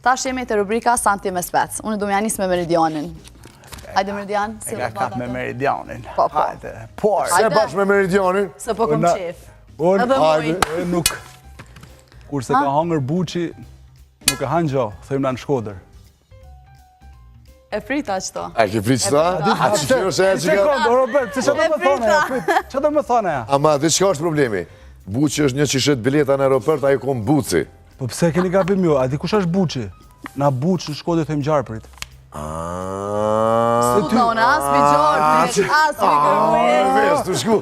Tash jemi te rubrika Santi me Spec. Unë du me ja nis me Meridianin. Hajde Meridian, si E ka kap me Meridianin. Po, po. Hajde, por. Se bash me Meridianin? Se po kom qef. Unë, hajde, nuk. Kur s'e ka hangër Buçi, nuk e han gjo, thojmë na në Shkodër. E prita qëto. A ke pritë qëto? A që kjo është e që ka? Robert, që do me thonë ja? Që do me thonë ja? Ama, di çka është problemi? Buçi është një që shet bileta në aeroport, ai kom Buci. Po pse keni gabim ju? A di kush është Buçi? Na Buç në Shkodër thojmë gjarprit. Ah. Se ty... Unë as mi gjarprit, as mi kërkujt. Ves, të shku.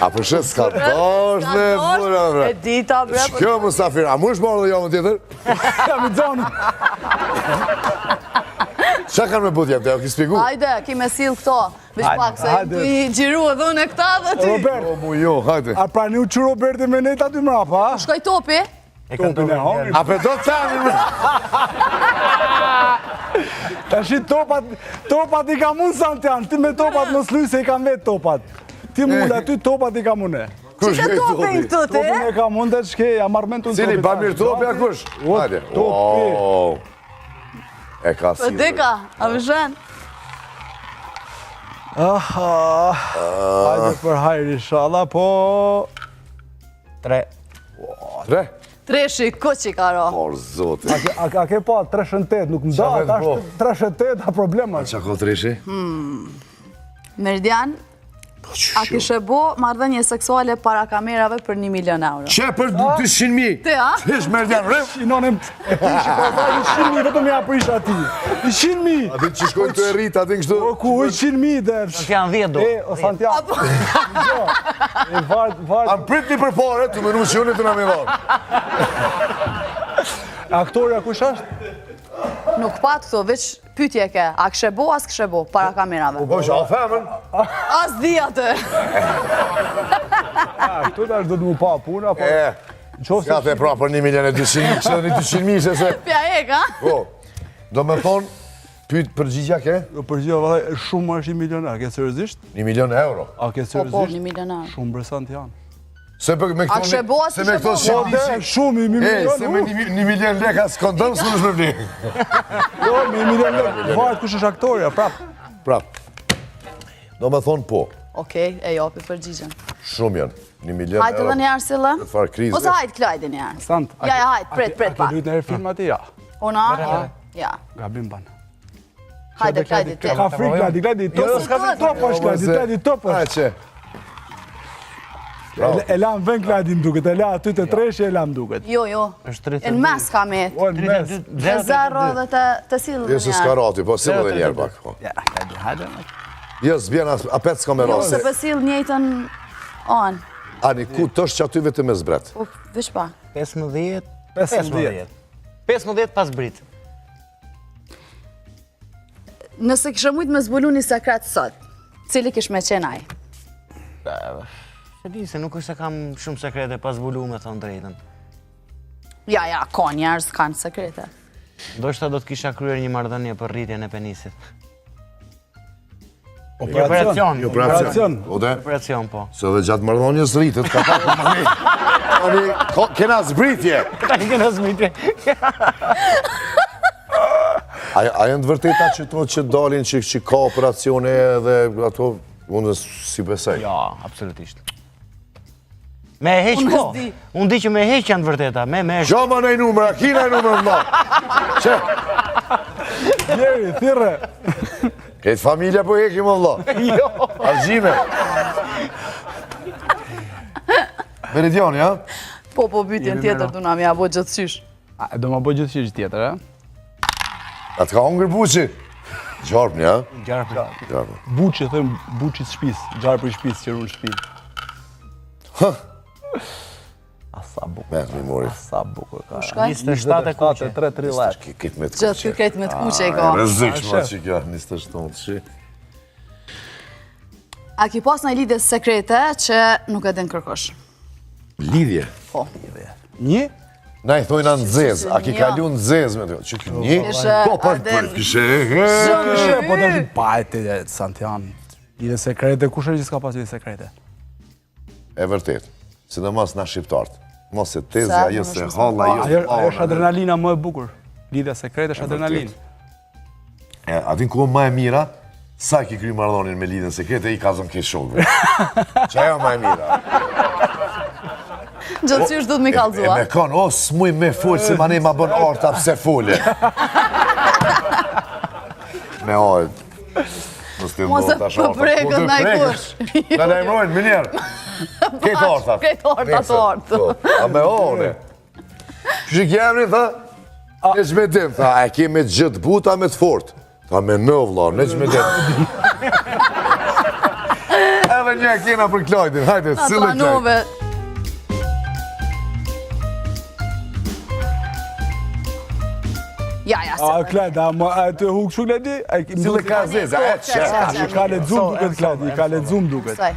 A për shë, s'ka dash me fura, bre. E dita, bre. Po- Shkjo, Musafir, a mu është marrë dhe javën tjetër? Jam i zonë. Qa kanë me but jam të, ja ki spjegu? Hajde, ki me sill këto. Veç pak se i xhiru edhe unë këta dhe ty. Robert, o, mu jo, hajde. A pranu që Roberti me nejtë aty mrapa, a? Shkoj topi? E Topin e hongri. A pe do të themi më? Tashi topat, topat i kam unë Santian, ti me topat mos luj se i kam vetë topat. Ti mu aty topat i kam unë. Kush ke topin këtu ti? Topin e kam unë dhe shke, ja marrë mend unë topin. Cili, Bamir topi a kush? Hajde. Topi. E ka si. Po deka, a vëshen? Aha. Hajde për hajr, inshallah, po... Tre. Tre? Treshi, kuq i ka ra? Por, zoti. A, a ke pa, 3 shën 8, nuk më da, tash 3 shën 8, a problem është. A qa ka treshi? Hmm. Meridian, po, a kishe bo marrëdhënie seksuale para kamerave për 1 milion euro? Që për 200.000? Ti, a? Tish, Meridian, rrë? Inonem, e pishi, po tha 100.000, vetëm ja për isha ti. 100.000! A di që shkojnë të e rritë, a di kështu? Po, ku, 100.000 dhe... Santian 10 do. E, o Santian. Jo, e vart, vart. A më prit një për pare, të menu që unë të në me dhonë. Aktorja kush është? Nuk pat këto, veç pyetje ke. A kishe bo, a s'kishe bo, para kamerave? Po, që a femën? As di atë. A, këtu tash do të mu pa puna, po... E, s'ka the pra për 1 milion e 200 mijë, që dhe një 200 mijë, se se... Pja e ka? Po, do me thonë, pyet përgjigja ke? Jo, përgjigja, vallai, shumë është 1 milion, a ke seriozisht? 1 milion euro. A ke Po, po, seriozisht? 1 milion euro. Shumë bresant janë. Se për me A këto... kishe bo, a Se me s'kishe këto bo? Po, shumë... dhe, shumë, i E, milion, se me një milion lek as kondom s'mund është me bli. Jo, me 1 milion lek, varet kush është aktorja, prap. Prap. Do me thonë po, Okej, e japi përgjigjen. shumë janë. 1 milion Hajde euro. edhe një herë sille. Këtë farë krize. Ose hajde Klajdi një herë. Sant, a Ja, ke- ja, hajde, a prit, ke- prit A ke pak. lujt në herë film ati, ja. Una? Ja. Gabim ban. Hajde Klajdi ti. Ka frikë Klajdi, Klajdi, top Jo, është, s'ka frikë. top është Klajdi, Klajdi, top A, është. që? Bravo. E la në vend Klajdi më duket, e la aty të treshi e la më duket. Jo, jo. Është 32. Në mes ka met. O, në mes. 32, Te zero dhe të, të sillë Jo se s'ka rati, po si më dhe njerë pak. po. Ja, Klajdi, hajde. Jo, s'bjen as, apet s'ka me Jo, rasti. se për sillë njëjtën anë. Ani, ku të është që aty vetëm me zbret? Po, veç pa. 15, 15. 15 pas brit. Nëse kishe mujt me zbulu një sekret sot, cili kish me qenë ai? Se di, se nuk është se kam shumë sekrete pa zbulu me thonë drejtën. Ja, ja, ka njerëz kanë sekrete. Ndoshta do të kisha kryer një marrëdhënie për rritjen e penisit. Operacion. Operacion. Jo, operacion. Operacion. O de, Operacion, po. se edhe gjatë marrëdhënies rritet, ka pak mani. Mani, ko- kena zbritje. Tani kena zbritje. A, a janë të vërteta që to që dalin që, që ka operacione edhe ato, unë si besoj. Jo, absolutisht. Me e heq Unë po. s'di. Unë di që me e heq janë të vërteta, me me Gjo ma nej numër, a kina numër më? Që? Jeri, thirre. Këtë familja po hekim o vlla. Jo. Argjime. Meridiani, ha? Po, po, pyetjen tjetër du na mja bo gjithësysh. A, do ma bëj gjithësysh tjetër, e? A të ka hongër buqi? Gjarpni, ha? Gjarpni. Gjarpni. Buqi, thëmë, buqi të shpis, gjarpri i shpis që runë shpi. A sa bukur. Me, mi mori. A sa bukur ka. Shkoj? 27 e kuqe. 3, 30. Këtë me të Gjithë ky krejt me të kuqe i ka. Rrezikshme që kjo, 27 shi. A ki pas në lidhje sekrete që nuk e din kërkush? Lidhje? Po. Një? Na i thojna në zez, a ki Jo. kalu në zez me të? Që ki një? Kishe, Po, po, a din. po, kishe, Shumë Kishe, po të pa e të Santian. Lidhje sekrete, kush është që s'ka pas lidhje sekrete? E vërtet, sidomos na shqiptarët. Mos e tezja, jo se halla, jo se Ajo është adrenalina më e bukur. Lidhja sekrete është adrenalinë. E, a din ku ma e mira? Sa ki kry marrëdhonien me lidhjen sekrete, i ka zënë ke shokëve. Që ajo ma e mira? Gjithqysh duhet me kallzua. E me konë, o, s'muj me folë, se ma ne ma bën arta pse fole. Me o, mos të Mos e përprekët po najkush. Na lajmërojnë, menjëherë. Krejt arta. Krejt arta të artë. Po, a me one. Qysh e ke emrin, tha? Nexhmedin, tha, a e ke me gj të butë, a me të fort? Tha, me në, vlla, Nexhmedin. Edhe një e kena për Klajdin, hajde, sille Klajd. Ja, ja, se. A, Klajd, a, ma, a të hukë shu Klajdi? Sille ka zeza, e që? I ka lexum duket Klajdi, i ka lexum duket. Saj.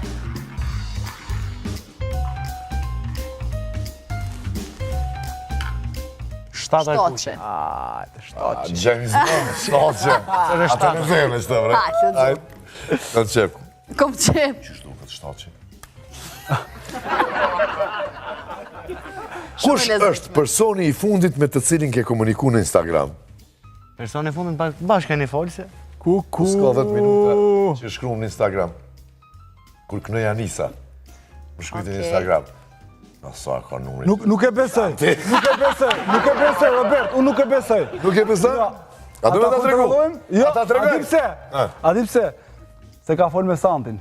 Shtata e kuqe. Ajde, shtatçe. James Bond, shtatçe. Ata në zemë, shtë, bre. Në qep. Kom qep. Qysh duket shtatçe? Kush është personi i fundit me të cilin ke komuniku në Instagram? Personi i fundit bashkë keni folë se? Ku, ku? S'ka 10 minuta që shkruam në Instagram. Kur kënoj Anisa, më shkrujti në Instagram. Na sa ka numrin. Nuk, nuk e besoj, nuk e besoj, nuk e besoj, Robert, unë nuk e besoj. Nuk e besoj? Jo. A do ta tregu? Jo, a ta di pse? A di pse? Se ka fol me Santin.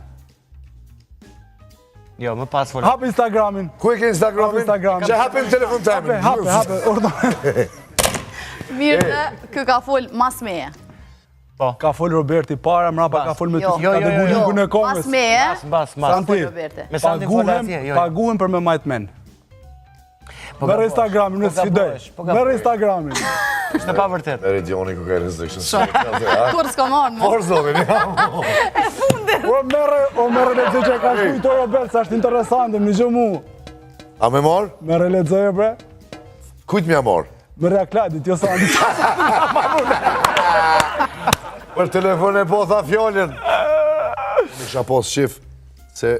Jo, më pas fol. Hap Instagramin. Ku e ke Instagramin? Hap Instagramin. Që hapim telefon temin. Hape, hape, hape. Mirë, kë ka fol mas meje. Po. Ka fol Roberti para, mrapa ka fol me jo. ty, ka jo, jo, dërgu linkun e komës. Mas meje. Mas, mas, mas. Santi, Me Santin fol atje, jo. Paguhem për me majt men. Po Merë Instagramin, unë sfidoj. Po Merë Instagramin. Është e pavërtetë. Meridioni ku ka rrezikshëm. Kur s'ka marrë më. Por zotin, ja. E fundit. O merre, o merre lexoj që ka shkruar Robert, sa është interesante, më gjë mu. A me marr? Merre lexoj bre. Kujt m'ja marr? Merre Klajdit, jo sa. Për telefon e po tha fjalën. Isha pas qef se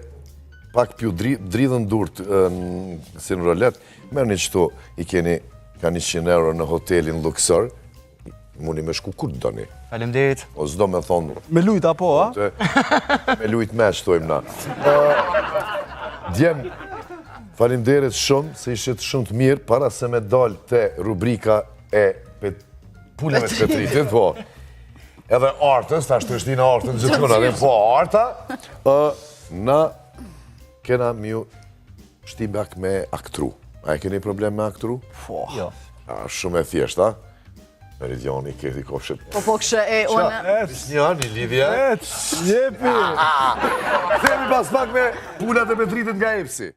pak pju dridhën durt si në rolet, merrni qëtu i keni ka 100 euro në hotelin Luxor, muni me shku kur të doni. Faleminderit. O s'do me thonë... Me lujt apo, a? Me lujt me që thojmë na. Djem, faleminderit shumë, se ishit shumë të mirë, para se me dalë te rubrika e pulave të Petritit, po. Edhe artës, ta shtë është një artën gjithkund, edhe po arta, na kena m'ju shti pak me aktru. A e keni problem me aktru? Po. Jo. A, shumë e thjeshtë, a? Meridioni, keti kofshit. Po po kështë e unë. Qa? Një, një lidhje. Ec, jepi. Themi pas pak me pulat e Petritit nga Epsi.